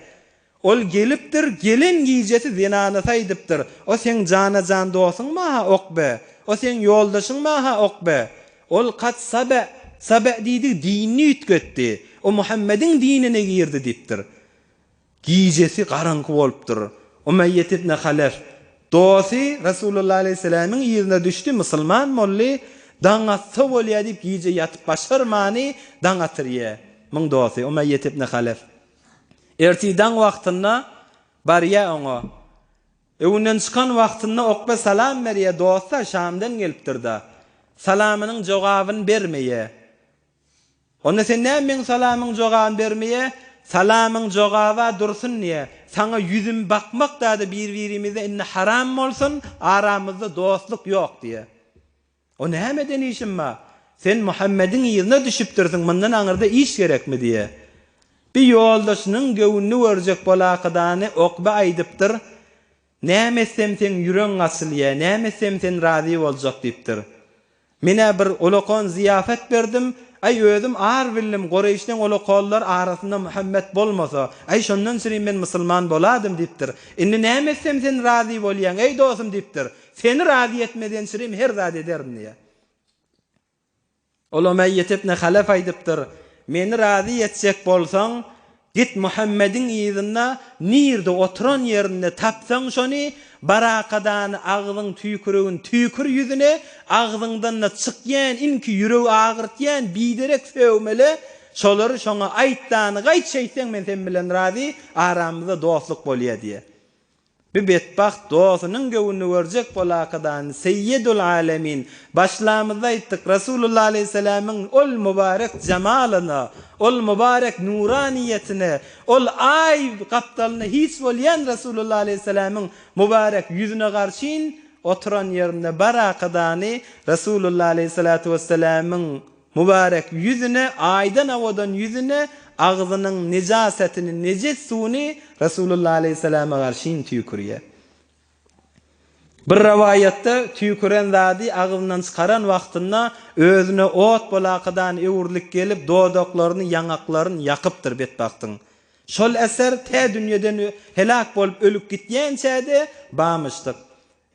B: Ol gelipdir, gelen gijesi zenanasy aýdypdyr, O seň jana-jan dostuňmy-ha, Okbe? O seň ýoldaşyňmy-ha, Okbe? Ol kad sabe, sabe diýdigi dinini üýtgetdi. O Muhammediň dinine girdi diýipdir. Gijesi garaňky bolupdyr. Umeýýet ibn Halef dosty Resulullah aleýhissalamyň yzyna düşdi, musulman boldy. Daň atsa bolýa diýip gije ýatyp başarmany daň atyrýa. Muň dosty Umeýýet ibn Halef. Ertir daň wagtynda barýa oňa. Öwünden çykan wagtynda Okbe salam berýä, dosty Şamdan gelipdir-da. Salamynyň jogabyny bermeýä. Onda sen näme meň salamyň jogabyny bermeýä? Salamyň jogaba dursun diýä. Saňa ýüzüm bakmak dada bir-birimize indi haram bolsun, aramyzda dostluk ýok diýä. O nämeden işim bar? Sen Muhammediň yzyna düşüpdirsiň, mundan aňyrda iş gerekmi diýä. Bir ýoldaşynyň göwnüni görjek bolakydany Okbe aýdypdyr, Näme etsem seň ýüregiň açylýa, näme etsem sen razy boljak diýipdir. Men-ä bir ulakan zyýafet berdim, aý özüm ar bildim, Goreýşleň ulakanlar arasynda Muhammet bolmasa, aý şondan çürim men musulman boladym diýipdir. Indi näme etsem sen razy bolýaň, eý dosum diýipdir. Seni razy etmeden çürim her zat ederin diýýär. Ol Umeýýet ibn Halef aýdypdyr, Meni razy etjek bolsaň, git Muhammediň yzynda, nirde oturan ýerinde tapsaň şony, barakadany agzyň tüýküregini tüýkür ýüzüne, agzyňdan-da çykýan inki ýüregi agyrtýan biderek sögmele, şolary şoňa aýt dany gaýt şeýtseň men sen bilen razy, aramyzda dostluk bolýa diýýär. Bi betbagt dosunyň göwnüni görjek bolakadany Seýýedul Alemin, başlamyzda aýtdyk, Rasulullah aleýhissalamyň ol mübarek jemalyna, ol mübarek nuraniýetine, ol aý gapdalynda hiç bolýan Rasulullah aleýhissalamyň mübarek ýüzüne garşyn oturan ýerinde barakadany Rasulullah aleýhissalatu wessalamyň Mübarek ýüzüne, aýdan owadan ýüzüne agzynyň nejasetini, nejes suwuny Resulullah aleýhissalama garşyn tüýkürýär. Bir rowaýatda tüýküren zady agzyndan çykaran wagtynda özüne ot bolakadan öwrülip gelip dodaklaryny, ýaňaklaryny ýakypdyr betbagtyň. Şol eser tä dünýeden heläk bolup ölüp gitýänçä-de bamyşdyk.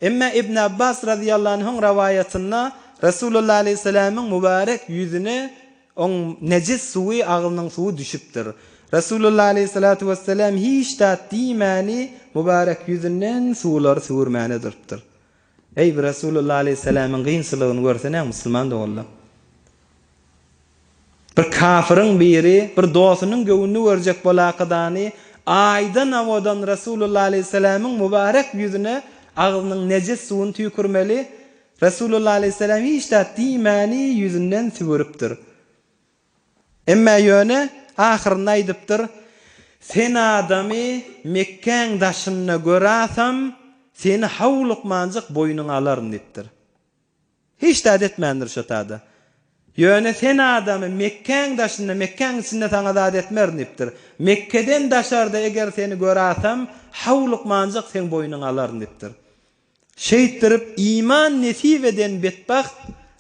B: Emma Ibn Abbas razyýallahu anhuň rowaýatynda Resulullah aleýhissalamyň mübärek ýüzüne oň nejis suwy, agzynyň suwy düşüpdir. Resulullah aleýhissalatu wessalam hiç zat diýmäni mübärek ýüzünden suwlary süwürmäne durupdyr. Eý, bu Resulullah aleýhissalamyň kynçylygyny görsenä musulman doganlar. Bir kafyryň biri bir dosunyň göwnüni görjek bolakydany aýdan owadan Resulullah aleýhissalamyň mübarek ýüzüne agzynyň nejis suwuny tüýkürmeli, Resulullah aleýhissalam hiç zat diýmäni ýüzünden süwüripdir. Emmä ýöne ahyrynda aýdypdyr, Sen adamy Mekgäň daşynda görasam, seni howlukmanjyk boýnuňa alaryn diýipdir. Hiç zat etmändir şo tada. Ýöne sen adamy Mekgäň daşynda, Mekgäň içinde saňa zat etmerin diýipdir. Mekgeden daşarda eger seni görasam, howlukmanjyk seň boýnuňy alaryn diýipdir. Şeýtdirip iman nesip eden betbagt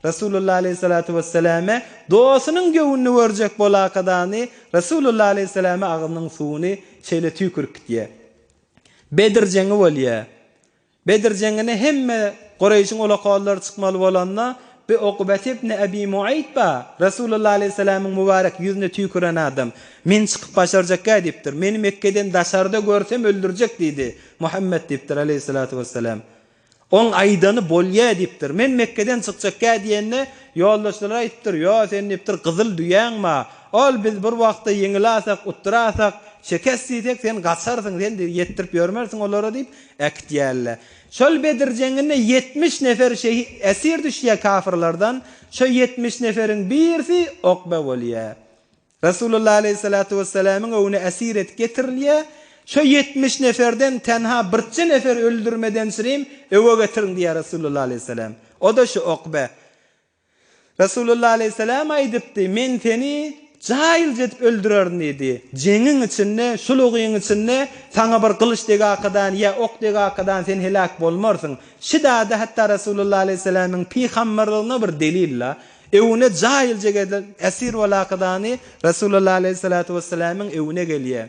B: Resulullah aleýhissalatu wessaläme dosunyň göwnüni görjek bolakadany Resulullah aleýhissalame agzynyň suwuny şeýle tüýkürip gitýär. Bedr jeňi bolýar. Bedr jeňine hemme Kureýşiň ulakallary çykmaly bolanda, bi Ukbet ibn Ebi Muaýt ba, Resulullah aleýhissalamyň mübarek ýüzüne tüýküren adam, Men çykyp başarjakgä diýipdir. Meni Mekgeden daşarda görsem öldürjek diýdi. Muhammet diýipdir aleýhissalatu wessalam. Oň aýdany bolýa diýipdir. Men Mekgeden çykjakgä diýende, ýoldaşlary aýdypdyr, Ýo, sen diýipdir, gyzyl düýäň ba. Ol biz bir wagtda ýeňilasak, utdurasak, şekes diýsek, sen gaçarsyň, sen ýetdirip ýörmersiň olara diýip, Äkitýärler. Şol Bedir jeňinde 70 nefer şehi esir düşýär kafyrlardan. Şo 70 neferiň birisi Okbe bolýar. Resulullah aleýhissalatu wessalamyň öňüne esir edip getirilýär. Şo 70 neferden tenha birje nefer öldürmeden çyrim öwe getiriň diýýär Resulullah aleýhissalam. O-da şu Okbe. Resulullah aleýhissalam aýdypdy, Men seni jaýylja edip öldürerin diýdi. Jeňiň içinde, şulugyň içinde saňa bir gylyç degakadan ýa ok degakadan sen heläk bolmarsyň. Şidada hatda Resulullah aleýhissalamyň pygamberligine bir delil-la. Öwüne jaýylja gelen esir bolakadany Resulullah aleýhissalatu wessalamyň öwüne gelýär.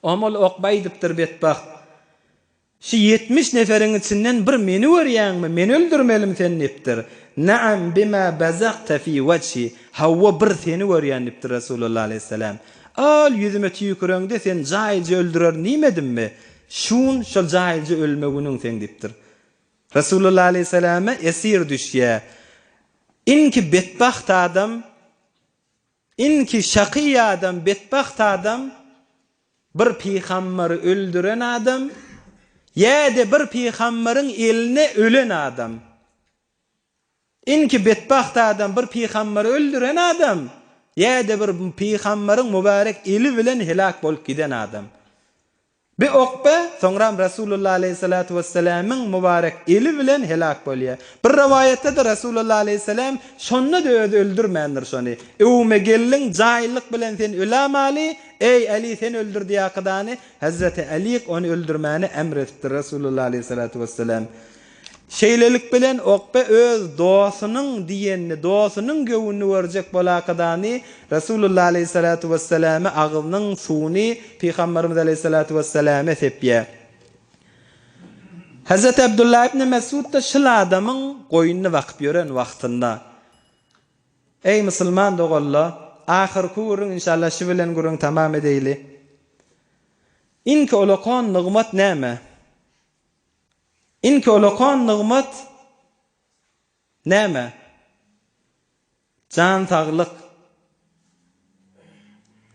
B: Oňa ol okba aýdypdyr betbagt. Şu 70 neferiň içinden bir meni görýäňmi, meni öldürmelimi sen diýipdir. Naam bima bazagta fi wajhi, Hawa bir seni görýän diýipdir Resulullah aleýhissalam. Al ýüzüme tüýküreňde sen jaýylja öldürerin diýmedimmi? Şun şol jaýylja ölme günüň seň diýipdir. Resulullah aleýhissalama esir düşýär. Iňki betbagt adam, iňki şakyý adam, betbagt adam bir pygambary öldüren adam ýa-da bir pygambaryň eline ölen adam. Iňki betbagt adam bir pygambary öldüren adam ýa-da bir pygambaryň mübärek eli bilen helak bolup giden adam. Bi Ukbe soňram Resulullah aleýhissalatu wessalamyň mübarek eli bilen helak bolýar. Bir rowaýatda-da Resulullah aleýhissalam şonda-da özi öldürmändir şony. Öwüme geldiň, jaýlyk bilen sen ölamaly, eý, Äli sen öldür diýakydany Hezreti Älik ony öldürmäni emr edipdir Resulullah aleýhissalatu wessalam. Şeýlelik bilen Ukbe öz dosunyň diýenini, dosunyň göwnüni görjek bolakadany Resulullah aleýhissalatu wesselame agzynyň suwuny Pygamberimiz aleýhissalatu wesselame sepýär. Hezreti Abdullah ibn Mesud-da şul adamyň goýnuny bakyp ýören wagtynda, Eý musulman doganlar, ahyrky gürrüň inşallah şu bilen gürrüňi tamam edeýli. Iňki ulakan nygmat näme? Iňki ulakan nygmat näme? Jan saglyk.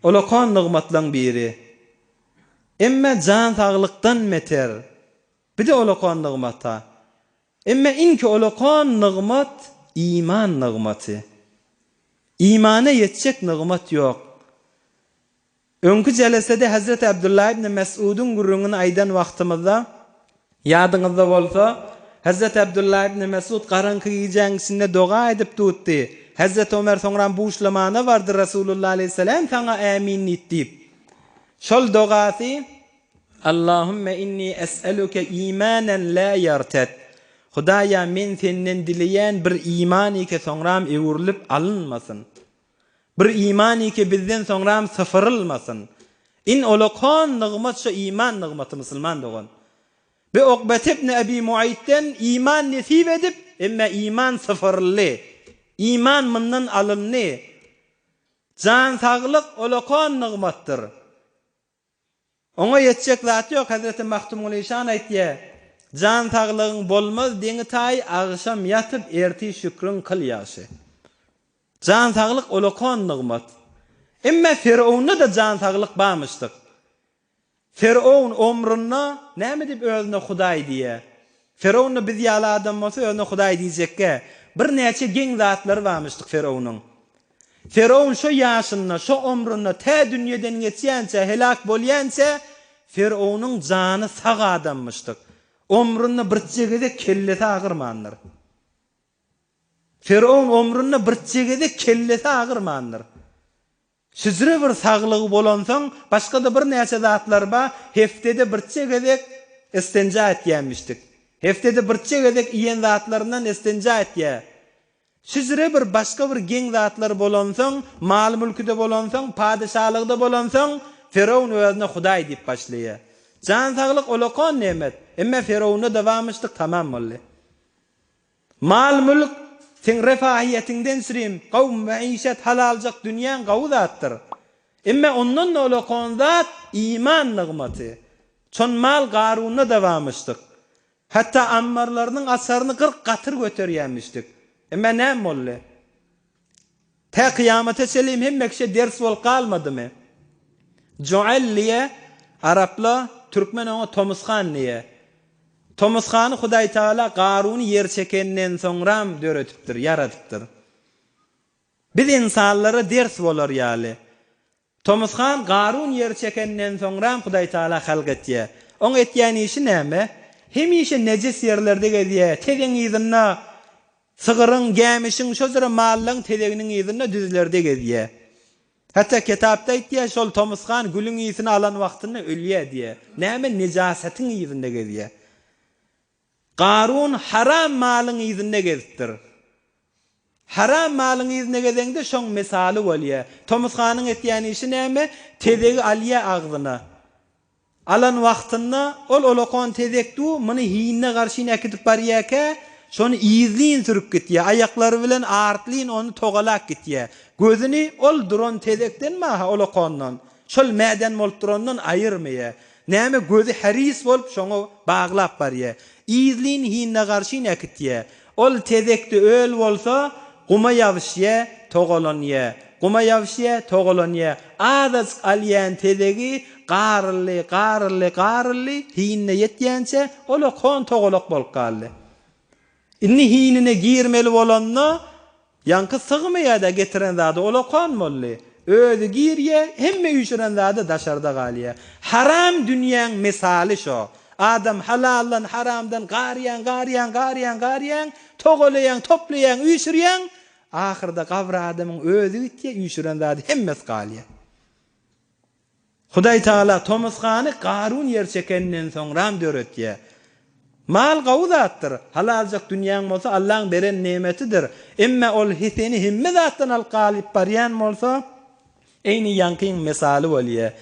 B: Ulakan nygmatlaň biri. Emme jan saglykdan beter. Bir-de ulakan nygmat-a. Emme iňki ulakan nygmat iman nygmaty. Imana ýetjek nygmat ýok. Öňki jelesede Hezreti Abdullah ibn Mes'udyň gürrüňini aýdan wagtymyzda, ýadyňyzda bolsa, Hezreti Abdullah ibn Mes'ud garaňky gijäň içinde doga edip dutdy. Hezreti Omer soňram buşlamana bardy, Resulullah aleýhissalam saňa ämin diýdi diýip. Şol dogasy, Allahümme inni es'eluke imanen la ýerted. Hudaýa men senden dileýän bir iman ike soňram öwrülip alynmasyn. Bir iman ike bizden soňram syfyrylmasyn. In olakan nygmat şo iman nygmaty musulman dogan. Bi Ukbet ibn Ebi Muaýtden iman nesip edip, emme iman syfyryldy. Iman mundan alyndy. Jan saglyk olakan nygmatdyr. Oňa ýetjek zat ýok, hezreti Magtymguly şan aýtýar, Jan saglygyň bolmaz deňi-taýy, agşam ýatyp, ertir şükrüň kyl ýagşy. Jan saglyk ulakan nygmat. Emme Ferowunda-da jan saglyk barmyşdyk. Ferown omrunda näme diýip özüne Hudaý diýýär? Ferowunda biz ýaly adam bolsa özüne Hudaý diýjekgä. Birnäçe geň zatlary barmyşdyk Ferownyň. Ferown şo ýaşynda, şo omrunda tä dünýeden geçýänçä, heläk bolýança Ferownyň jany sag adammyşdyk. Omrunda birje gezek kellesi agyrmandyr. Ferown omrunda birje gezek kellesi agyrmandyr. Şüjre bir saglygy bolansoň, başga-da birnäçe zatlar bar, hepdede birje gezek istinja etýänmişdik. Hepdede birje gezek iýen zatlaryndan istinja etýär. Şüjre bir başga bir geň zatlar bolansoň, mal-mülki-de bolansoň, padyşalygy-da bolansoň, Firown özüne hudaý diýip başlaýar. Jan saglyk olakan nemet, emme Firownda-da barmyşdyk, tamam boldy. Mal-mülk seň refahiýetiňden sürüm, gowy maişet, halaljak dünýäň gowy zatdyr. Emme ondan-da ulakan zat iman nygmaty. Çon mal Garunda-da barmyşdyk. Hatda ammarlarynyň açaryny 40 gatyr göterýänmişdik. Emme näme boldy? Tä kyýamata çenli hemme kişä ders bolup galmadymy? Joel diýe, arapla, türkmen oňa Tomushan diýe. Tomushany Hudaý Tagala Garuny ýer çekenden soňram döredipdir, ýaradypdyr. Biz ynsanlara ders bolar ýaly. Tomus han Garun ýer çekenden soňram Hudaý Tagala halk etýär. Oň etýän işi näme? Hemişe nejis ýerlerde gezýär, tezeň yzynda, sygyryň, gämişiň, şo jüre mallaň tezeginiň yzynda düzlerde gezýär. Hatda kitapda aýtýar, şol Tomus han gülüň ysyny alan wagtynda ölýär diýýär. Näme nejasatyň yzynda gezýär. Garun haram malyň yzynda gezipdir. Haram malyň yzyna gezeňde şoň mysaly bolýa. Tomus hanyň etýän işi näme? Tezegi alýa agzyna. Alan wagtynda ol olakan tezek du, muny hinine garşyn äkidip barýakä, şony yzlyn sürüp gitýä, aýaklary bilen artlyn ony togalap gitýä. Gözüni ol duran tezekden maha olakandan, şol mäden bolup durandan aýyrmaýa. Näme gözi heris bolup şoňa baglap barýa. Yzlyn hinine garşyn äkitýä. Ol tezekde öl bolsa, Guma ýabyşýa, togalanýa. Guma ýabyşýa, togalanýa. Azajyk alýan tezegi garyldy, garyldy, garyldy, hinine ýetýänçä, ol-a kon togalak bolup galdy. Indi hinine girmeli bolanda, ýaňky sygmaýa-da getiren zady ol-a kon boldy. Özi girýä, hemme üýşüren zady daşarda galýa. Haram dünýäň mysaly şo. Adam halaldan, haramdan garýaň, garýaň, garýaň, garýaň, togalaýaň, toplaýaň, üýşürýäň, ahyrda gabra adamyň özi gitýär, üýşüren zady hemmesi galýar. Hudaý Tagala tomusgany Garun ýer çekenden soňram döretýär. Mal gawy zatdyr, halaljak dünýäň bolsa Allaň beren nemetidir. Emme ol seni hemme zatdan alyp galyp barýan bolsa, Eýni ýaňkyň mysaly bolýa.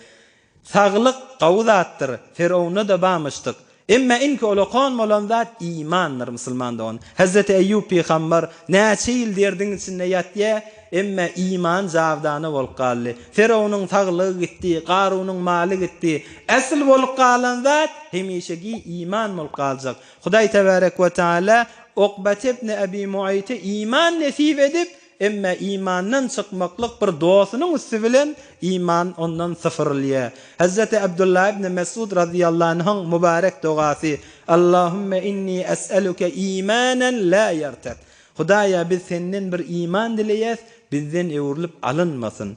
B: Saglyk gawy zatdyr, Ferowna-da bamyşdyk. Emme inki olakan bolan zat imandyr musulman dogan. Hezreti Eýýup pygambar näçe ýyl derdiň içinde ýatýa, emme imany jawdana bolup galdy. Ferownyň saglygy gitdi, Garunyň maly gitdi. Äsl bolup galan zat hemişeki iman bolup galjak. Hudaý tebarek we taala Ukbet ibn Ebi Muaýte iman nesip edip, Emme imandan çykmaklyk bir dostunyň üsti bilen iman ondan sypyrylýar. Hezreti Abdullah ibn Mesud razyýallahu anhyň mübarek dogasy, Allahümme inni es'eluke imanen la ýerted. Hudaýa biz senden bir iman dileýäs, bizden öwrülip alynmasyn.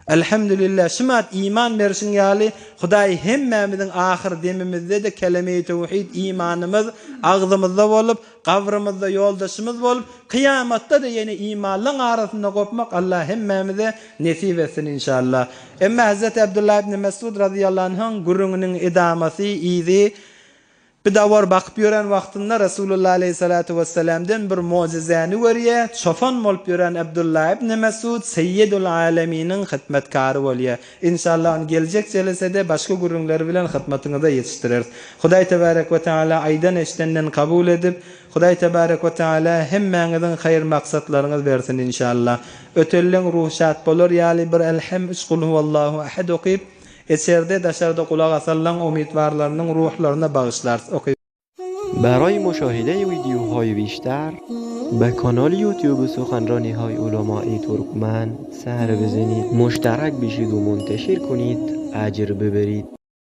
B: Elhamdülillah şumat iman berişiň ýaly Hudaý hemmämiziň ahyr demimizde-de kelemeýi töwhid imanymyz agzymyzda bolup gabrymyzda ýoldaşymyz bolup kyýamatda-da ýene imanlaň arasynda gopmak Allah hemmämize nesip etsin inşallah. Emma Hezreti Abdullah ibn Mesud razyýallahu anhyň gürrüňiniň edamasy yzy Bir dawar bakyp ýören wagtynda Resulullah aleýhissalatu wessalamdan bir mojizäni görýär, çopan bolup ýören Abdullah ibn Mesud Seýýidul Aleminiň hytmatkary bolýar. Inşallah ony geljek jelesede başga gürrüňleri bilen hytmatyňyza ýetişdireris. Hudaý tebarek we teala aýdan eşidenden kabul edip, Hudaý tebarek we teala hemmäňiziň haýyr maksatlaryňyz bersin inşallah. Ötelleň ruhy şat bolar ýaly bir Elhem üç Kulhuwallahu Ahad okyp, Içerde daşarda gulak asanlaň umytwarlarynyň ruhlaryna bagyşlarys oky.
C: Baraý muşahide wideohaý bişter be kanal youtube suhanranihay ulamai turkmen ser bizenid muşterak bişid u munteşir kunid ajr biberid.